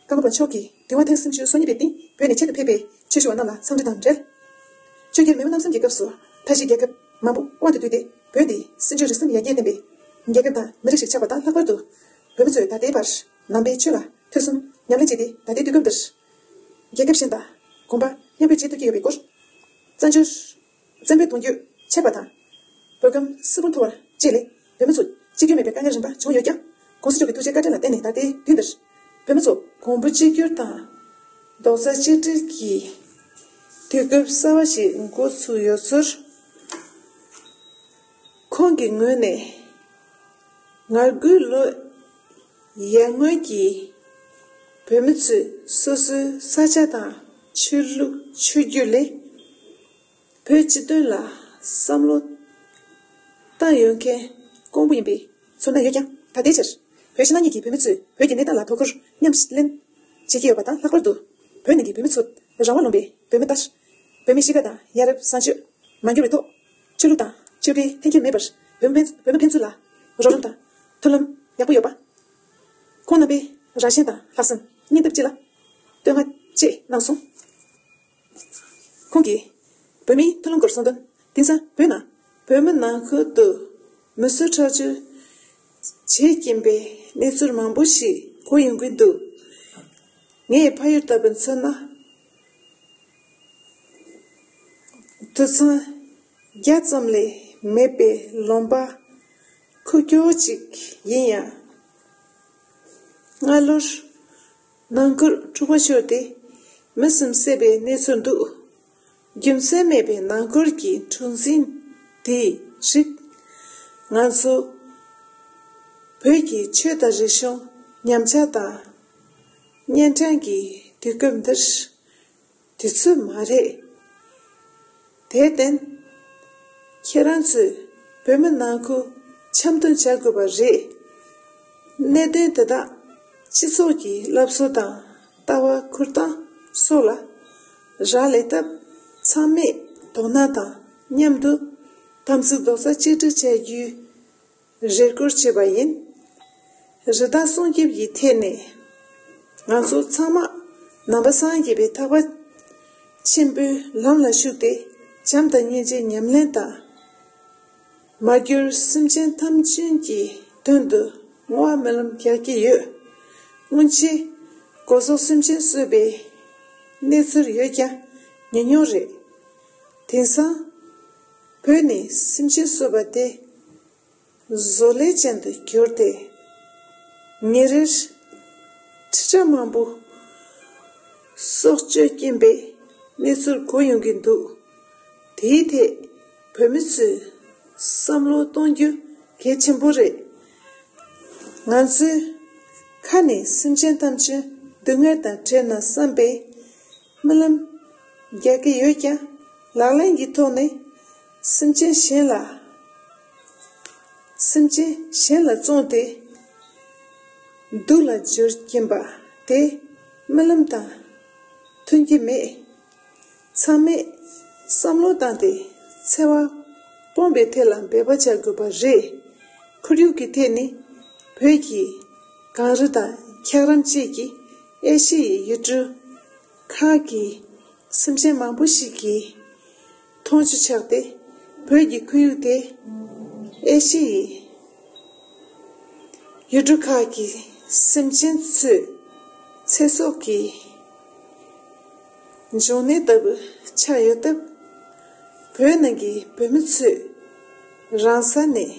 ཀརྨ་པ་མཆོག་གིས་འདུལ་བ་ཐེངས་སུམ་ཅུ་སོ་གཉིས་པའི་སྟེང་བོད་ནས་ཆེད་དུ་ཕེབས་པའི་ཆོས་ཞུ་བ་རྣམས་ལ་འཚམས་འདྲི་དང་འབྲེལ། ཆོས་རྒྱལ་མེས་པོ་རྣམ་གསུམ་གྱི་སྐབས་སུ་མཐའ་བཞིའི་རྒྱལ་ཁབ་མང་པོ་དབང་དུ་བསྡུས་ཏེ་བོད་འདི་སྲིད་བྱུས་རིག་གསུམ་ཡར་རྒྱས་ལྡན་པའི་རྒྱལ་ཁབ་དང་མི་རིགས་ཤིག་ཆགས་པ་དང་། ལྷག་པར་དུ་བོད་མི་ཚོས་ད་ལྟའི་བར་ནང་པའི་ཆོས་ལ་ཐོས་བསམ་ཉམས་ལེན་བྱས་ཏེ་ད་ལྟའི་དུས་སྐབས་འདིར་རྒྱལ་ཁབ་གཞན་དང་གོམ་པ་མཉམ་སྤོས་བྱེད་ཐུབ་ཀྱི་ཡོད་པའི་སྐོར། བཙན་བྱོལ་བཙན་པོའི་གདུང་རྒྱུད་ཆད་པ་དང་། བོད་ཁམས་བསིལ་པོར་འཐོར་བ་བཅས་ལས་བོད་མི་ཚོ་གཅིག་གྱུར་མེད་པའི་དཀའ་ངལ་རིམ་པ་བྱུང་ཡོད་ཀྱང་། ༸གོང་ས་མཆོག་གི་ཐུགས་རྗེ་བཀའ་དྲིན་ལ་བརྟེན་ནས་ད་ལྟའི་དུས་འདིར་བོད་མི་ཚོ་གོང་བུ་གཅིག་གྱུར་དང་རྡོག་རྩ་གཅིག་སྒྲིལ་གྱི་དུས་སྐབས་གསར་བ་ཞིག་འགོ་ཚུགས་ཡོད་ཚུལ། ཁོང་གི་ངོས་ནས་ང་དགུ་ལོ་ཡར་སྔོན་གྱི་བོད་མི་ཚོས་སོ་སོའི་ས་ཆ་དང་ཆོས་ལུགས་ཆོས་བརྒྱུད་ལས་བོད་སྤྱི་དོན་ལ་བསམ་བློ་བཏང་ཡོད་མཁན་དཀོན་པོ་ཡིན་པའི་ཚོར་སྣང་ཡོད་ཀྱང་། ད་ལྟའི་ཆར་བོད་ཕྱི་ནང་གཉིས་ཀྱི་བོད་མི་ཚོས་བོད་ཀྱི་གནས་སྟངས་ལ་དོ་ཁུར་མཉམ་ལེན་བྱེད་ཀྱི་ཡོད་པ་དང་། ལྷག་པར་དུ་བོད་ནང་གི་བོད་མི་ཚོ་རང་དབང་ལུང་པའི་བོད་མི་ལྟར་བོད་མིའི་གཤིས་ཀ་དང་ཡ་རབས་བཟང་སྤྱོད་མ་འགྱུར་བའི་ཐོག་ཆོས་ལུགས་དང་ཆོས་འབྲེལ་འཐེན་འཁྱེར་མེད་པར་བོད་མི་ཕན་བོད་མི་ཕན་ཚུན་ལ་རོགས་རམ་དང་མཐུན་ལམ་ཡག་པོ་ཡོད་པ། ཁོང་རྣམ་པའི་རང་བཞིན་དང་ལྷག་བསམ་སྙིང་སྟོབས་བཅས་ལ་བསྟོད་བསྔགས་བཅས་གནང་སོང་། ཁོང་གིས་བོད་མིའི་མཐུན་ལམ་སྐོར་གསུངས་དོན། དེང་སང་བོད་ནང་བོད་མི་ནང་ཁུལ་དུ་མི་གསོད་ཁྲག་སྦྱོར་བྱེད་ཀྱིན་པའི་གནས་ཚུལ་མང་པོ་ཞིག་གོ་ཡོང་གི་འདུག་ངས་ཕ་ཡུལ་ལྟ་བུ་མཚོན་ན། དུད་ཚང་བརྒྱ་ཙམ་ལས་མེད་པའི་ལུང་པ་ཁུག་ཀྱོག་ཅིག་ཡིན་ཡང་། སྔ་ལོར་ནང་ཁུལ་འཁྲུག་པ་ཤོར་ཏེ་མི་གསུམ་བསད་པའི་གནས་ཚུལ་འདུག་རྒྱུ་མཚན་མེད་པའི་ནང་ཁུལ་གྱི་འཁྲུག་འཛིང་དེའི་རིགས། ང་ཚོ་བོད་ཀྱི་ཆོས་དང་རིག་གཞུང་ཉམས་ཆག་དང་། གཉན་འཕྲང་གི་དུས་སྐབས་འདིར་དུས་ཚོད་མ་རེད། དེར་བརྟེན། ཁྱེད་རང་ཚོས་བོད་མི་ནང་ཁུལ་འཆམ་མཐུན་བྱ་དགོས་པ་རེད། གནད་དོན་དེ་དག་སྤྱི་ཚོགས་ཀྱི་སློབ་གསོ་དང་ལྟ་བ་འཁུར་སྟངས་སོགས་ལ་རག་ལས་སྟབས། ཚང་མས་དོ་སྣང་དང་མཉམ་དུ་དམ་ཚིག་རྡོག་རྩ་གཅིག་སྒྲིལ་བྱ་རྒྱུའི་རེ་སྐུལ་བྱས་པ་ཡིན། རི་དྭགས་སྲུང་སྐྱོབ་ཀྱི་ཐད་ནས་ང་ཚོ་ཚང་མ་ནང་པ་སངས་རྒྱས་པའི་ཐེག་པ་ཆེན་པོའི་ལམ་ལ་ཞུགས་ཏེ་བྱམས་དང་སྙིང་རྗེ་ཉམས་ལེན་དང་། མར་གྱུར་སེམས་ཅན་ཐམས་ཅད་ཀྱི་དོན་དུ་བསྔོ་བ་སྨོན་ལམ་རྒྱག་གི་ཡོད། སྔོན་ཆད་སྒོ་ཟོག་སེམས་ཅན་གསོད་པའི་གནས་ཚུལ་ཡོད་ཀྱང་ཉུང་ཉུང་རེད། དེང་སང་བོད་ནས་སེམས་ཅན་གསོད་པ་དེ་བཟོ་ལས་ཅན་དུ་གྱུར་ཏེ། ཉིན་རེར་ཁྲི་ཕྲག་མང་པོ་སྲོག་གཅོད་ཀྱིན་པའི་གནས་ཚུལ་གོ་ཡོང་གི་འདུག་དེའི་ཐད་བོད་མི་ཚོས་བསམ་བློ་གཏོང་རྒྱུ་གལ་ཆེན་པོ་རེད། ང་ཚོའི་ཁ་ནས་སེམས་ཅན་ཐམས་ཅད་སྡུག་བསྔལ་དང་བྲལ་ན་བསམ་པའི་སྨོན་ལམ་རྒྱག་གི་ཡོད་ཀྱང་། ལག་ལེན་གྱི་ཐོག་ནས་སེམས་ཅན་གཞན་ལ་སེམས་ཅན་གཞན་ལ་བཙོངས་ཏེ་སྡུག་ལ་སྦྱོར་གྱིན་པ་དེ་སྨོན་ལམ་དང་མཐུན་གྱི་མེད། ཚང་མས་བསམ་བློ་བཏང་སྟེ་འཚེ་བ་སྤོང་བའི་ཐད་ལ་འབད་པ་བྱ་དགོས་པ་རེད། ཁོར་ཡུག་གི་ཐད་ནི་བོད་ཀྱི་གངས་རི་དང་འཁྱགས་རོམ་བཅས་ཀྱི་ཨེ་ཤི་ཡའི་ཡུལ་གྲུ་ཁག་གི་སེམས་ཅན་མང་པོ་ཞིག་གི་མཐོང་ཆུ་ཆགས་ཏེ། བོད་ཀྱི་ཁོར་ཡུག་དེ་ཨེ་ཤི་ཡའི་ཡུལ་གྲུ་ཁག་གི་སེམས་ཅན་ཚོའི་ཚེ་སྲོག་གི་འབྱུང་གནས་ལྟ་བུ་ཆགས་ཡོད་སྟབས། བོད་ནང་གི་བོད་མི་ཚོས་རང་ས་ནས་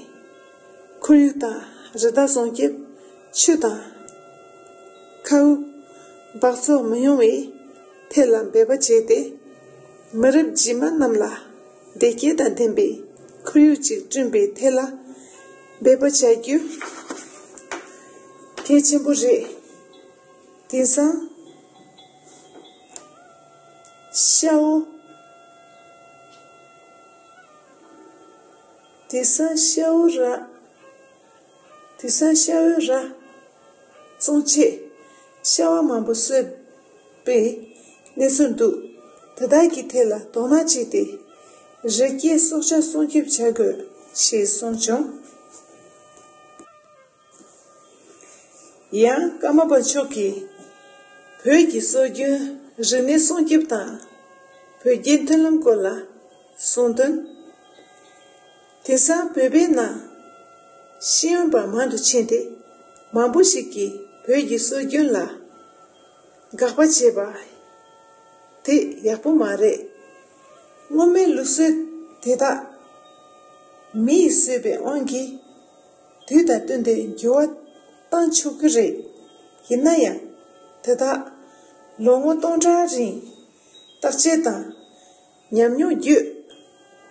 ཁོར་ཡུག་དང་རི་དྭགས་སྲུང་སྐྱོབ། ཆུ་དང་མཁའ་དབུགས་འབག་བཙོག་མི་ཡོང་བའི་ཐད་ལ་འབད་པ་བྱས་ཏེ། མི་རབས་རྗེས་མ་རྣམས་ལ་བདེ་སྐྱིད་དང་ལྡན་པའི་ཁོར་ཡུག་ཅིག་བསྐྲུན་པའི་ཐད་ལ་འབད་པ་བྱ་རྒྱུ་གལ་ཆེན་པོ་རེད། དེང་སང་ཤ་བོ་ དེང་སང་ཤ་བོ་ར། དེང་སང་ཤ་བོ་ར། བཙོང་ཆེད་ཤ་བ་མང་པོ་གསོད་པའི་གནས་ཚུལ་འདུག། དེ་དག་གི་ཐད་ལ་དོ་སྣང་བྱས་ཏེ། རི་སྐྱེས་སྲོག་ཆགས་སྲུང་སྐྱོབ་བྱ་དགོས་ཞེས་གསུངས་བྱུང་། ཡང་ཀརྨ་པ་མཆོག་གིས་བོད་ཀྱི་སྲོལ་རྒྱུན་རིག་གནས་སྲུང་སྐྱོབ་དང་བོད་རྒྱའི་མཐུན་ལམ་སྐོར་ལ་གསུངས་དོན། དེང་སང་བོད་པའི་ནང་ཤེས་ཡོན་པ་མང་དུ་ཕྱིན་ཏེ། མང་པོ་ཞིག་གིས་བོད་ཀྱི་སྲོལ་རྒྱུན་ལ་དགག་པ་བྱེད་པ་དེ་ཡག་པོ་མ་རེད། སྔོན་མའི་ལུགས་སྲོལ་དེ་དག་མི་ཡིས་བཟོས་པའི་དབང་གིས། དུས་དང་བསྟུན་ཏེ་འགྱུར་བ་གཏང་ཆོག་གི་རེད། ཡིན་ན་ཡང་། དེ་དག་ལོ་ངོ་སྟོང་ཕྲག་རིང་བརྟག་དཔྱད་དང་ཉམས་མྱོང་བརྒྱུད་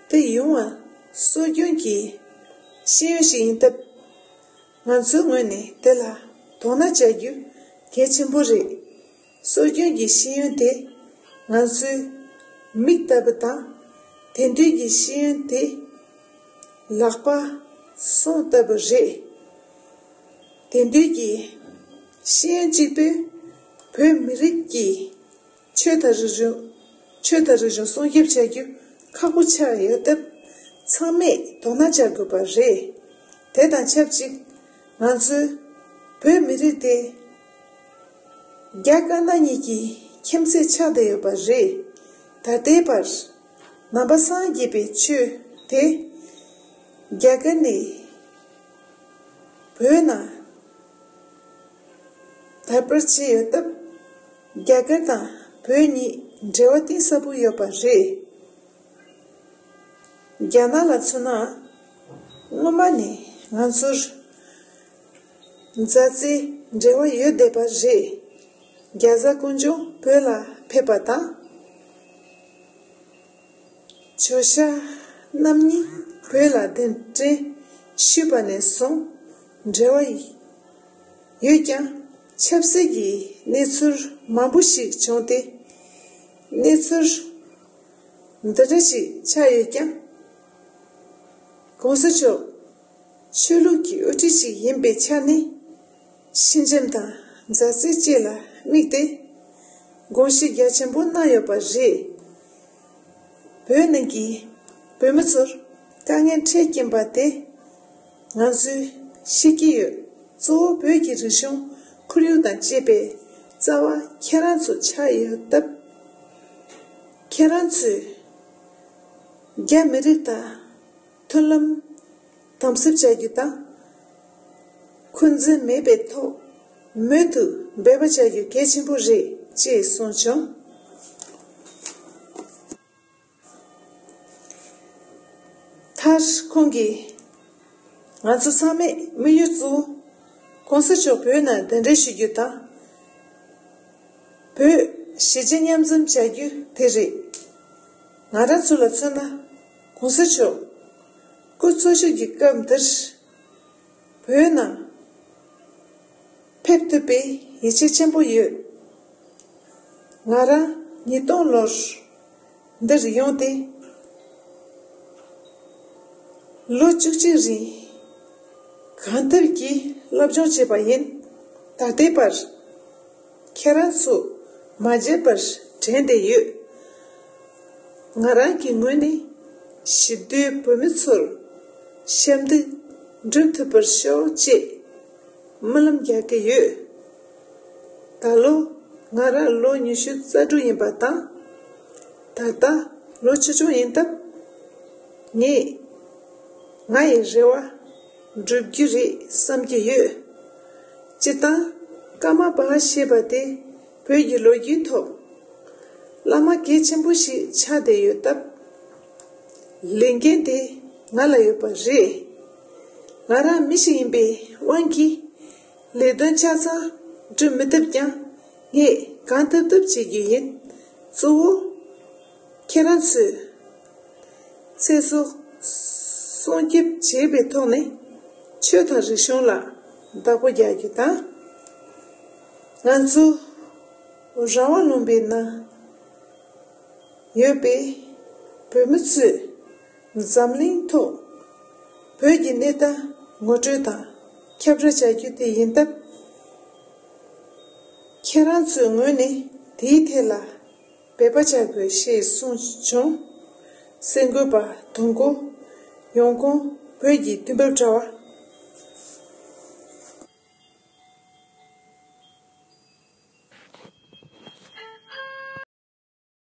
དེ་ཡོང་བ་སྲོལ་རྒྱུན་གྱི་ཤེས་ཡོན་ཞིག་ཡིན་སྟབས། ང་ཚོའི་ངོས་ནས་དེ་ལ་དོ་སྣང་བྱ་རྒྱུ་གལ་ཆེན་པོ་རེད། སྲོལ་རྒྱུན་གྱི་ཤེས་ཡོན་དེ་ང་ཚོའི་མིག་ལྟ་བུ་དང་། དེང་དུས་ཀྱི་ཤེས་ཡོན་དེ་ལག་པ་ཟུང་ལྟ་བུ་རེད། དེང་དུས་ཀྱི་ཤེས་ཡོན་གཅིག་པུས་བོད་མི་རིགས་ཀྱི་ཆོས་དང་རིག་གཞུང་། ཆོས་དང་རིག་གཞུང་སྲུང་སྐྱོབ་བྱ་རྒྱུ་ཁག་པོ་ཆགས་ཡོད་སྟབས། ཚང་མས་དོ་སྣང་བྱ་དགོས་པ་རེད། དེ་དང་ཆབས་ཅིག། ང་ཚོའི་བོད་མི་རིགས་དེ་རྒྱ་དཀར་ནག་གཉིས་ཀྱི་ཁྱིམ་མཚེས་ཆགས་བསྡད་ཡོད་པ་རེད། ད་ལྟའི་བར་ནང་པ་སངས་རྒྱས་པའི་ཆོས་དེ་རྒྱ་གར་ནས་བོད་ནང་དར་སྤེལ་བྱས་ཡོད་སྟབས། རྒྱ་གར་དང་བོད་གཉིས་འབྲེལ་བ་གཏིང་ཟབ་པོ་ཡོད་པ་རེད། རྒྱ་ནག་ལ་མཚོན་ན། སྔོན་མ་ནས་ང་ཚོར་མཛའ་བརྩེའི་འབྲེལ་བ་ཡོད་བསྡད་པ་རེད། རྒྱ་བཟའ་ཀུན་འབྱུང་བོད་ལ་ཕེབས་པ་དང་། ཇོ་ཤཱཀ་རྣམ་གཉིས་བོད་ལ་གདན་འདྲེན་ཞུས་པ་ནས་བཟུང་འབྲེལ་བ་ཡོད་ཀྱང་། ཆབ་སྲིད་ཀྱི་གནས་ཚུལ་མང་པོ་ཞིག་བྱུང་སྟེ། གནས་ཚུལ་འདི་འདྲ་ཞིག་ཆགས་ཡོད་ཀྱང་། གོང་ས་མཆོག་ཆོས་ལུགས་ཀྱི་དབུ་ཁྲིད་ཅིག་ཡིན་པའི་ཆ་ནས། ཞི་འཇམ་དང་མཛའ་བརྩེ་བཅས་ལ་དམིགས་ཏེ། དགོངས་བཞེས་རྒྱ་ཆེན་པོ་གནང་ཡོད་པ་རེད། བོད་ནང་གི་བོད་མི་ཚོར་དཀའ་ངལ་འཕྲད་ཀྱིན་པ་དེ་ང་ཚོས་ཤེས་ཀྱི་ཡོད། གཙོ་བོ་བོད་ཀྱི་རིག་གཞུང་ཁོར་ཡུག་དང་བཅས་པའི་རྩ་བ་ཁྱེད་རང་ཚོ་ཆགས་ཡོད་སྟབས། ཁྱེད་རང་ཚོས་རྒྱ་མི་རིགས་དང་མཐུན་ལམ་དམ་ཟབ་བྱ་རྒྱུ་དང་། འཁོན་འཛིན་མེད་པའི་ཐོག་མོས་མཐུན་འབད་པ་བྱ་རྒྱུ་གལ་ཆེན་པོ་རེད་ཅེས་གསུངས་བྱུང་། མཐར་ཁོང་གིས། ང་ཚོ་ཚང་མས་དམིགས་ཡུལ་གཙོ་བོ་གོང་ས་མཆོག་བོད་ནང་གདན་འདྲེན་ཞུ་རྒྱུ་དང་། བོད་གཞིས་བྱེས་མཉམ་འཛོམས་བྱ་རྒྱུ་དེ་རེད། ང་རང་ཚོ་ལ་མཚོན་ན། གོང་ས་མཆོག་སྐུ་འཚོ་བཞུགས་ཀྱི་སྐབས་འདིར། བོད་ནང་ཕེབས་ཐུབ་པའི་ཡིད་ཆེས་ཆེན་པོ་ཡོད། ང་རང་ཉིས་སྟོང་ལོར་འདིར་ཡོང་སྟེ། ལོ་བཅུ་གཅིག་རིང་གང་ཐུབ་ཀྱིས་སློབ་སྦྱོང་བྱས་པ་ཡིན། ད་ལྟའི་བར་ཁྱེད་རང་ཚོ་མ་བརྗེད་པར་དྲན་བསྡད་ཡོད། ང་རང་གི་ངོས་ནས་གཞིས་སྡོད་བོད་མི་ཚོར་ཞབས་འདེགས་སྒྲུབ་ཐུབ་པར་ཤོག་ཅེས་སྨོན་ལམ་རྒྱག་གི་ཡོད། ད་ལོ་ང་རང་ལོ་ཉི་ཤུ་རྩ་དྲུག་ཡིན་པ་དང་། ད་ལྟ་ལོ་ཆུང་ཆུང་ཡིན་སྟབས། ངས་ང་ཡི་རེ་བ་འགྲུབ་རྒྱུ་རེད་བསམ་གྱི་ཡོད། སྤྱིར་བཏང་ཀརྨ་པ་ཞེས་པ་དེ་བོད་ཀྱི་ལོ་རྒྱུས་ཐོག་བླ་མ་གལ་ཆེན་པོ་ཞིག་ཆགས་བསྡད་ཡོད་སྟབས། ལས་འགན་དེ་ང་ལ་ཡོད་པ་རེད། ང་རང་མི་ཞིག་ཡིན་པའི་དབང་གིས་ལས་དོན་ཆ་ཚང་སྒྲུབ་མི་ཐུབ་ཀྱང་། ངས་གང་ཐུབ་ཐུབ་བྱེད་རྒྱུ་ཡིན། གཙོ་བོ་ཁྱེད་རང་ཚོས་ཚེ་སྲོག་སྲུང་སྐྱོབ་བྱེད་པའི་ཐོག་ནས་ཆོས་དང་རིག་གཞུང་ལ་བདག་པོ་རྒྱག་རྒྱུ་དང་། ང་ཚོ་རང་དབང་ལུང་པའི་ནང་ཡོད་པའི་བོད་མི་ཚོས་འཛམ་གླིང་ཐོག་ བོད་ཀྱི་གནས་སྟངས་ངོ་སྤྲོད་དང་ཁྱབ་བསྒྲགས་བྱ་རྒྱུ་དེ་ཡིན་སྟབས། ཁྱེད་རང་ཚོའི་ངོས་ནས་དེའི་ཐད་ལ་འབད་པ་བྱ་དགོས་ཞེས་གསུངས་བྱུང་། གསར་འགོད་པ་དོན་གོ། ཡོང་ཁུངས་བོད་ཀྱི་དུས་བབ་དྲ་བ།